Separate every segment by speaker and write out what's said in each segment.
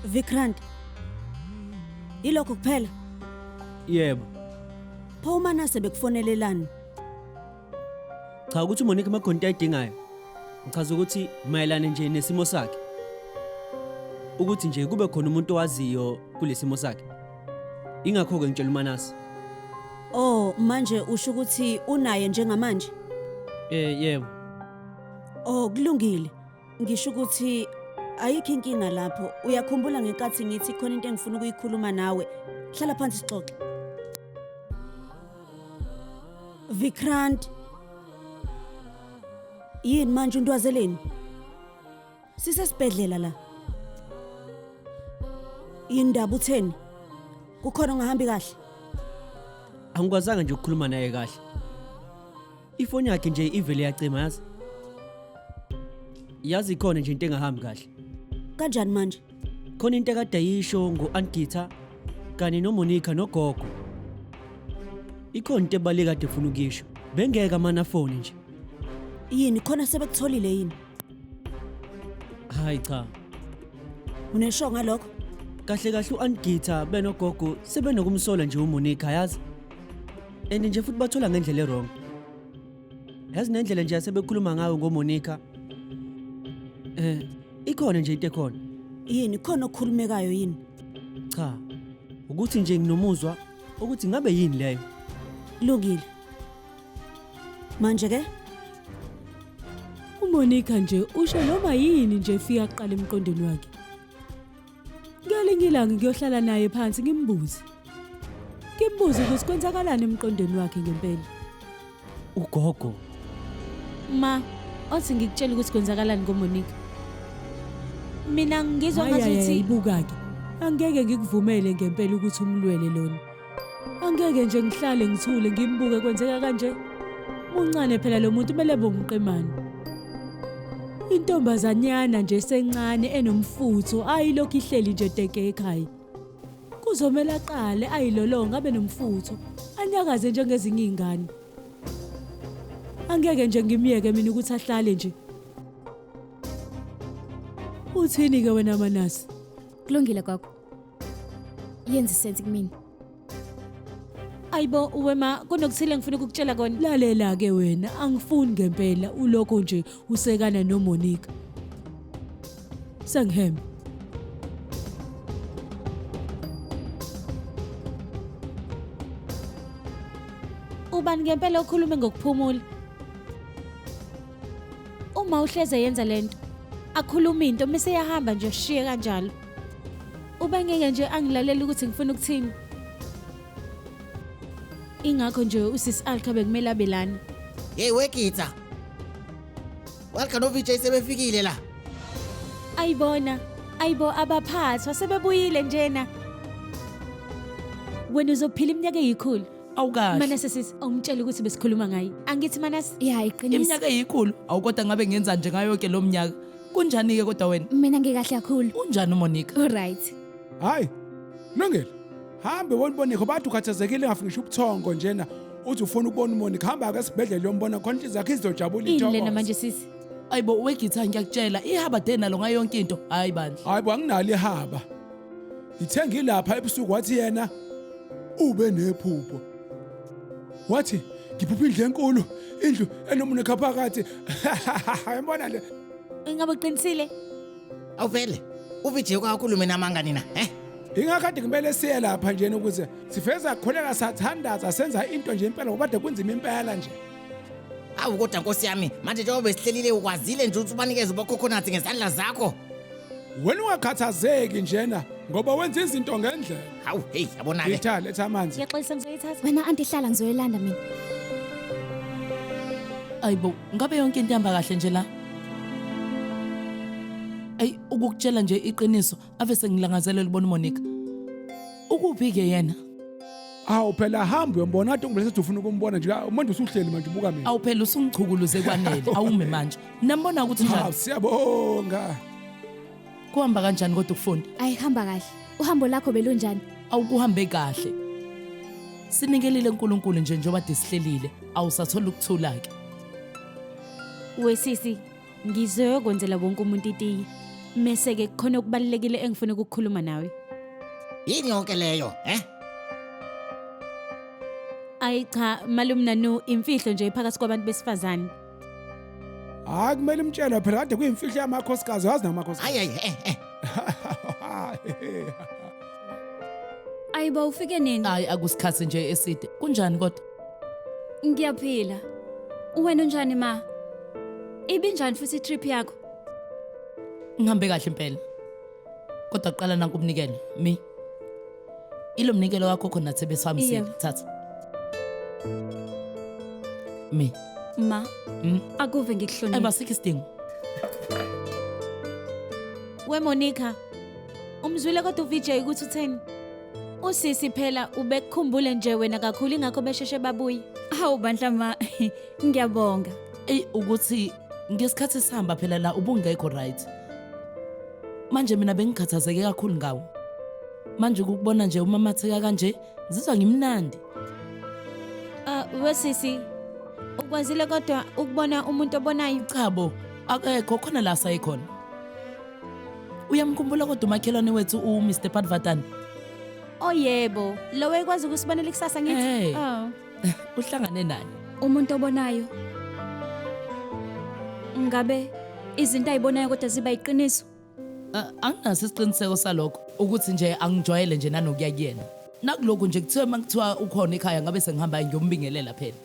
Speaker 1: Vikrant. Yilokho kuphela.
Speaker 2: Yebo.
Speaker 1: Pho uManase bekufonelelani?
Speaker 2: Cha ukuthi uMonica makhona into ayidingayo. Ngichaza ukuthi mayelana nje nesimo sakhe. Ukuthi nje kube khona umuntu owaziyo kulesimo sakhe. Ingakho ke ngitshela uManase.
Speaker 1: Oh, manje usho ukuthi unaye njengamanje?
Speaker 2: Eh yebo.
Speaker 1: Oh, kulungile. Ngisho ukuthi ayikho inkinga lapho. Uyakhumbula ngenkathi ngithi khona into engifuna ukuyikhuluma nawe. Hlala phansi sixoxe. Vikrant. Yini manje untwazeleni? Sisesibhedlela la. Yini ndaba utheni? Kukhona ongahambi kahle?
Speaker 2: Angikwazanga nje ukukhuluma naye kahle. Ifoni yakhe nje ivele yacima yazi. Yazi ikhona nje into engahambi kahle.
Speaker 1: Kanjani manje?
Speaker 2: Khona into ekade ayisho ngo-Angitha kanye noMonica nogogo. Ikhona into ebaluleke kade efuna ukuyisho. Bengeke amane afone nje.
Speaker 1: Yini khona sebekutholile yini?
Speaker 2: Hayi cha.
Speaker 1: Unesho ngalokho?
Speaker 2: Kahle kahle u-Angitha benogogo sebenokumsola nje uMonica yazi. And nje futhi bathola ngendlela e-wrong. Yazi nendlela nje asebekhuluma ngayo ngoMonica. Ikhona nje into ekhona.
Speaker 1: Yini khona okukhulumekayo yini?
Speaker 2: Cha. Ukuthi nje nginomuzwa ukuthi ngabe yini leyo.
Speaker 1: Kulungile. Manje ke
Speaker 3: uMonica nje usho noma yini nje efika kuqala emqondweni wakhe. Ngelinye ilanga ngiyohlala naye phansi ngimbuze. Ngimbuze ukuthi kwenzakalani emqondweni wakhe ngempela.
Speaker 2: Ugogo.
Speaker 4: Ma, othi ngikutshela ukuthi kwenzakalani ngoMonica. Mina ngizwa
Speaker 3: Hayi, hayi,
Speaker 4: ngazuthi
Speaker 3: hayi, buka-ke. Angeke ngikuvumele ngempela ukuthi umlwele lona. Angeke nje ngihlale ngithule ngimbuke kwenzeka kanje. Muncane phela lo muntu kumele bomqemane. Intombazanyana nje esencane enomfutho ayilokhu ihleli nje teke ekhaya. Kuzomela aqale ayilolonge abe nomfutho, anyakaze njengezinye izingane. Angeke nje ngimyeke mina ukuthi ahlale nje. Uthini ke wena Manasi?
Speaker 5: Kulungile gogo. Yenza isense kumina.
Speaker 4: Ayibo wema kunokuthile ngifuna ukukutshela kona.
Speaker 3: Lalela ke wena, angifuni ngempela ulokho nje usekana noMonica. Sengihembe.
Speaker 4: Ubani ngempela okhulume ngokuphumula? Uma uhleze yenza lento, akhuluma into mase yahamba nje shiye kanjalo. Ubengeke nje angilalele ukuthi ngifuna ukuthini. Ingakho nje usisi Alka bekumele abe lana.
Speaker 6: Hey wekitha. Welcome no VJ sebefikile la.
Speaker 4: Ayibona, ayibo abaphathwa sebebuyile njena. Wena uzophila iminyaka eyikhulu.
Speaker 7: Awukahle.
Speaker 4: Manase sisi, awumtshele ukuthi besikhuluma ngaye. Angithi Manase?
Speaker 5: Ya iqiniso.
Speaker 7: Iminyaka eyikhulu. Awukodwa ngabe ngenza nje ngayo yonke lo mnyaka. Kunjani ke kodwa wena?
Speaker 5: Mina ngikahle kakhulu.
Speaker 7: Unjani uMonica?
Speaker 5: Alright.
Speaker 8: Hayi. Lungile. Hambe wonibonike bathi ukhathazekile ngafika ngisho ubuthongo njena. Uthi ufuna ukubona uMonica hamba ke esibhedlela uyombona khona inhliziyo yakhe izojabula
Speaker 4: Ini lena
Speaker 8: ithokoze.
Speaker 4: manje sisi?
Speaker 7: Ayibo wegitha ngiyakutshela ihaba de nalo ngayo yonke into. Hayi bandla.
Speaker 8: Hayi bo anginalo ihaba. Ngithe ngilapha ebusuku wathi yena ube nephupho. Wathi ngiphupha indlu enkulu, indlu enoMonica phakathi. Yabona le.
Speaker 4: Ingabe uqinisile?
Speaker 6: Awuvele. UVJ kwakhulume namanga nina, eh?
Speaker 8: Ingakade kumele siye lapha nje ukuze sifeza kukholeka sathandaza senza into nje impela ngoba kade kunzima impela nje.
Speaker 6: Awu kodwa Nkosi yami, manje njengoba besihlelile ukwazile nje ukuthi ubanikeze ubokhokhonathi ngezandla zakho.
Speaker 8: Wena ungakhathazeki njena ngoba wenza izinto ngendlela.
Speaker 6: Hawu, hey, yabona ke.
Speaker 8: Ngitha letha amanzi.
Speaker 4: Ngiyaxolisa ngizoyithatha.
Speaker 5: Wena anti hlala ngizoyilanda mina.
Speaker 7: Ayibo, ngabe yonke into ihamba kahle nje la? Ayi ukukutshela nje iqiniso, ave sengilangazelela ubona uMonica. Ukuphi ke yena?
Speaker 8: Awu phela hamba uyombona kade ungibele sethi ufuna ukumbona nje manje usuhleli manje ubuka mina.
Speaker 7: Awu phela usungichukuluze kwanele, awume manje. Nambona ukuthi
Speaker 8: Hawu
Speaker 7: njani?
Speaker 8: siyabonga.
Speaker 7: Kuhamba kanjani kodwa ukufunda?
Speaker 5: Ayihamba kahle. Uhambo lakho belunjani?
Speaker 7: Awukuhambe kahle. Sinikelile uNkulunkulu nje njengoba disihlelile, awusathola ukuthula ke.
Speaker 4: Wesisi, ngizoyokwenzela wonke umuntu itiye. Mese ke kukhona okubalulekile engifuna ukukhuluma nawe.
Speaker 6: Yini yonke leyo, eh?
Speaker 4: Ayi cha, malume Nanu, imfihlo nje phakathi kwabantu besifazane.
Speaker 8: Hayi kumele imtshelwe phela kade kuyimfihlo yamakhosikazi, wazi namakhosikazi.
Speaker 6: Hayi hayi eh eh.
Speaker 9: Ayibo ufike nini?
Speaker 7: Hayi akusikhathi nje eside. Kunjani kodwa?
Speaker 9: Ngiyaphila. Wena unjani ma? Ibinjani futhi i-trip yakho?
Speaker 7: Ngihambe kahle impela. Kodwa qala nanku umnikelo, mi. Ilo mnikelo wakho khona thebe sihambisile.
Speaker 9: Yebo.
Speaker 7: Thatha. Mi.
Speaker 9: Ma, akuve ngikuhloniphe.
Speaker 7: Ayiba sikho isidingo.
Speaker 4: We Monica, umzwile kodwa uVJ ukuthi utheni? Usisi phela ubekukhumbule nje wena kakhulu ingakho besheshe babuye.
Speaker 9: Hawu bandla ma, ngiyabonga.
Speaker 7: Ey ukuthi ngesikhathi sihamba phela la ubungekho right. Manje mina bengikhathazeke kakhulu ngawo. Manje ukubona nje umamatheka kanje ngizizwa ngimnandi.
Speaker 4: Ah, we sisi, ukwazile kodwa ukubona umuntu obonayo?
Speaker 7: Cha bo, akekho khona la sayikhona. Uyamkhumbula kodwa umakhelwane wethu uMr Padvatan.
Speaker 4: Oh yebo, lo wayekwazi ukusibonela ikusasa ngithi.
Speaker 7: Hey.
Speaker 4: Oh.
Speaker 7: Uhlangane naye.
Speaker 9: Umuntu obonayo. Ngabe izinto ayibonayo kodwa ziba iqiniso?
Speaker 7: Anginaso isiqiniseko salokho ukuthi nje angijwayele nje nanokuya kuyena. Nakulokhu nje kuthiwa makuthiwa ukhona ekhaya ngabe sengihamba ngiyombingelela phela.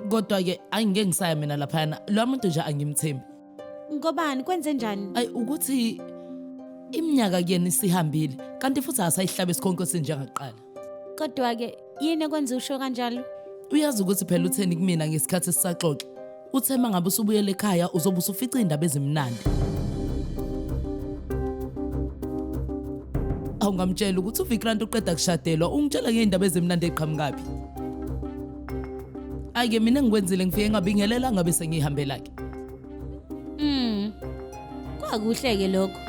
Speaker 7: Kodwa ke angike ngisaya mina laphayana lo muntu nje angimthembi.
Speaker 4: Ngobani kwenze njani?
Speaker 7: Ay ukuthi iminyaka kuyena isihambile kanti futhi asayihlabe isikhonkosi njengaqala.
Speaker 4: Kodwa ke yini ekwenza usho kanjalo?
Speaker 7: Uyazi ukuthi phela utheni kumina ngesikhathi sisaxoxa. Uthe mangabe usubuyele ekhaya uzobe usufica indaba ezimnandi. Awungamtshela ukuthi uVikrant uqeda kushadelwa, ungitshela ngeindaba ezimnandi eqhamukaphi. Ayike mina engikwenzile ngifike ngabingelela ngabe sengihambela ke.
Speaker 4: Kwakuhle ke lokho.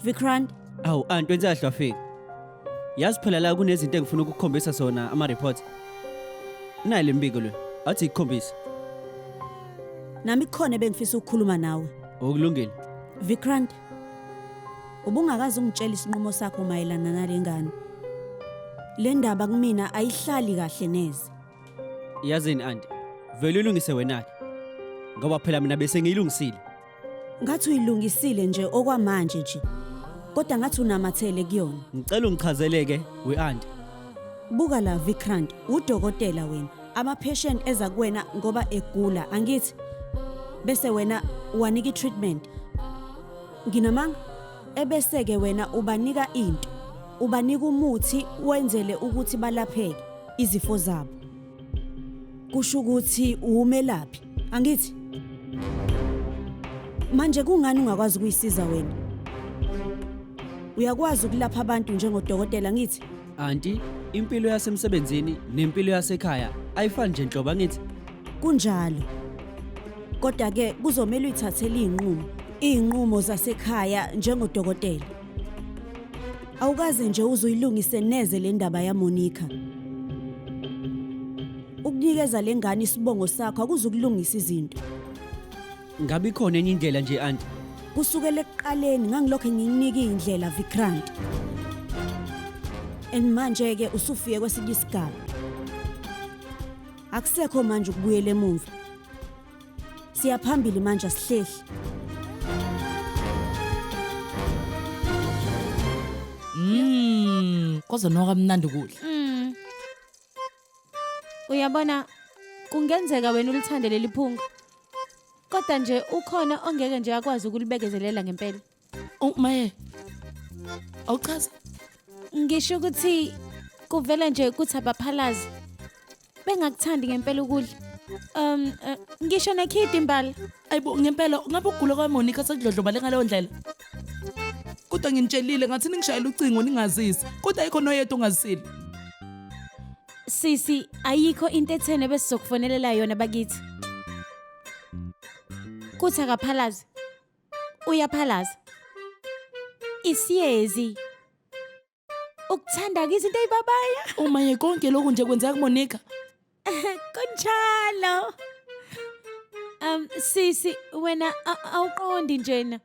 Speaker 1: Vikrant,
Speaker 2: Awu anti wenze kahle wafika. Yazi phela la kunezinto engifuna ukukukhombisa sona ama report. Nayi le mbiko lo. Athi ikukhombise.
Speaker 1: Nami kukhona ebengifisa ukukhuluma nawe.
Speaker 2: Okulungile.
Speaker 1: Vikrant, ubungakaze ungitshela isinqumo sakho mayelana nalengane. Le ndaba kumina ayihlali kahle neze.
Speaker 2: Yazini anti. Vele ulungise wena ke. Ngoba phela mina bese ngiyilungisile.
Speaker 1: Ngathi uyilungisile nje okwamanje nje. Kodwa ngathi unamathele kuyona.
Speaker 2: Ngicela ungichazeleke we anti.
Speaker 1: Buka la Vikrant, udokotela wena. Ama patient eza kuwena ngoba egula, angithi? Bese wena uwanika i-treatment. Nginamanga? Ebese ke wena ubanika into. Ubanika umuthi wenzele ukuthi balapheke izifo zabo. Kusho ukuthi umelaphi, angithi? Manje kungani ungakwazi ukuyisiza wena? Uyakwazi ukulapha abantu njengodokotela ngithi?
Speaker 2: Anti, impilo yasemsebenzini nempilo yasekhaya ayifani nje nhlobo angithi?
Speaker 1: Kunjalo. Kodwa ke kuzomela uyithathele izinqumo, izinqumo zasekhaya njengodokotela. Awukaze nje uzuyilungise neze le ndaba yaMonica. Ukunikeza lengane isibongo sakho akuzukulungisa izinto.
Speaker 2: Ngabe ikhona enye indlela nje anti?
Speaker 1: Kusukela ekuqaleni ngangilokho ngikunika indlela Vikrant. And manje ke usufike kwesinye isigaba. Akusekho manje ukubuyela emumva. Siyaphambili manje asihlehli.
Speaker 7: Kodwa noka mnandi kudla.
Speaker 4: Uyabona kungenzeka wena ulithande leli phunga. Kodwa nje ukhona ongeke nje akwazi ukulibekezelela ngempela.
Speaker 7: Oh maye. Awuchaza.
Speaker 4: Ngisho ukuthi kuvela nje ukuthi abaphalazi bengakuthandi ngempela ukudla. Ngisho nekhidi imbala.
Speaker 7: Ayibo ngempela ngabe ukugula kwaMonica sekudlodlobale ngaleyo ndlela. Kodwa nginitshelile ngathi ningishayela ucingo ningazisi. Kodwa ayikho noyedwa ongazisile.
Speaker 4: Sisi, ayikho into ethene besizokufonelela yona bakithi. Kuthi akaphalazi. Uyaphalaza. Isiyezi. Ukuthanda ke izinto ezibabaya.
Speaker 7: Uma ye konke lokhu nje kwenzeka kuMonica.
Speaker 4: Kunjalo. Sisi wena awuqondi njena.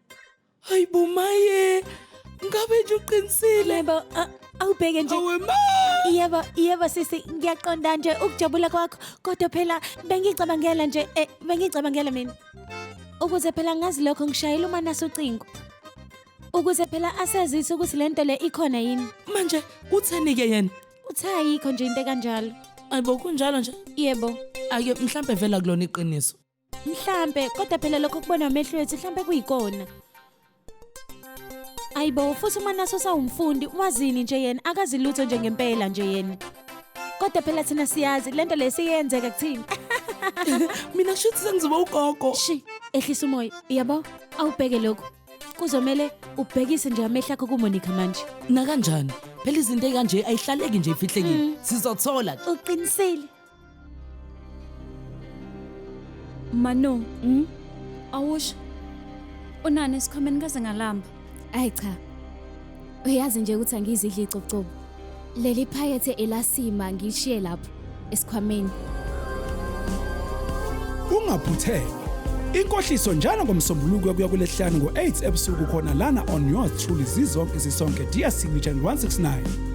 Speaker 7: Hayibo maye. Ngabe nje uqinisile.
Speaker 4: Yebo, awubheke nje.
Speaker 7: Awe ma.
Speaker 4: Yebo, yebo sisi, ngiyaqonda nje ukujabula kwakho, kodwa phela bengicabangela nje, bengicabangela mina. Ukuze phela ngazi lokho ngishayela uma nasucingo. Ukuze phela asazise ukuthi lento le ikhona yini.
Speaker 7: Manje utheni ke yena?
Speaker 4: Uthe ayikho nje into kanjalo.
Speaker 7: Ayibo kunjalo nje.
Speaker 4: Yebo.
Speaker 7: Ake mhlambe vela kulona iqiniso.
Speaker 4: Mhlambe kodwa phela lokho kubona amehlo ethu mhlambe kuyikona. Ayibo futhi uma naso sawumfundi wazini nje yena akazi lutho nje ngempela nje yena. Kodwa phela thina siyazi lento le siyenzeka kuthina.
Speaker 7: Mina kusho ukuthi sengizoba ugogo.
Speaker 4: Shi, ehlisa umoya. Yabo, awubheke lokho. Kuzomele ubhekise nje amehlo akho kuMonica manje.
Speaker 7: Na kanjani? Phela izinto ekanje ayihlaleki nje ifihlekile. Sizothola.
Speaker 4: Uqinisile.
Speaker 9: Manu, Awusho. Unani esikhwameni kaze ngalamba.
Speaker 5: Ayi cha. Uyazi nje ukuthi angizidli icocobo. Leli phakethe elasima ngishiye lapho esikhwameni.
Speaker 8: Ungaphuthelwa. Inkohliso njalo ngomsombuluko kuya kulesihlanu ngo-8 ebusuku khona lana on yours truly zizonke zisonke DStv channel 169.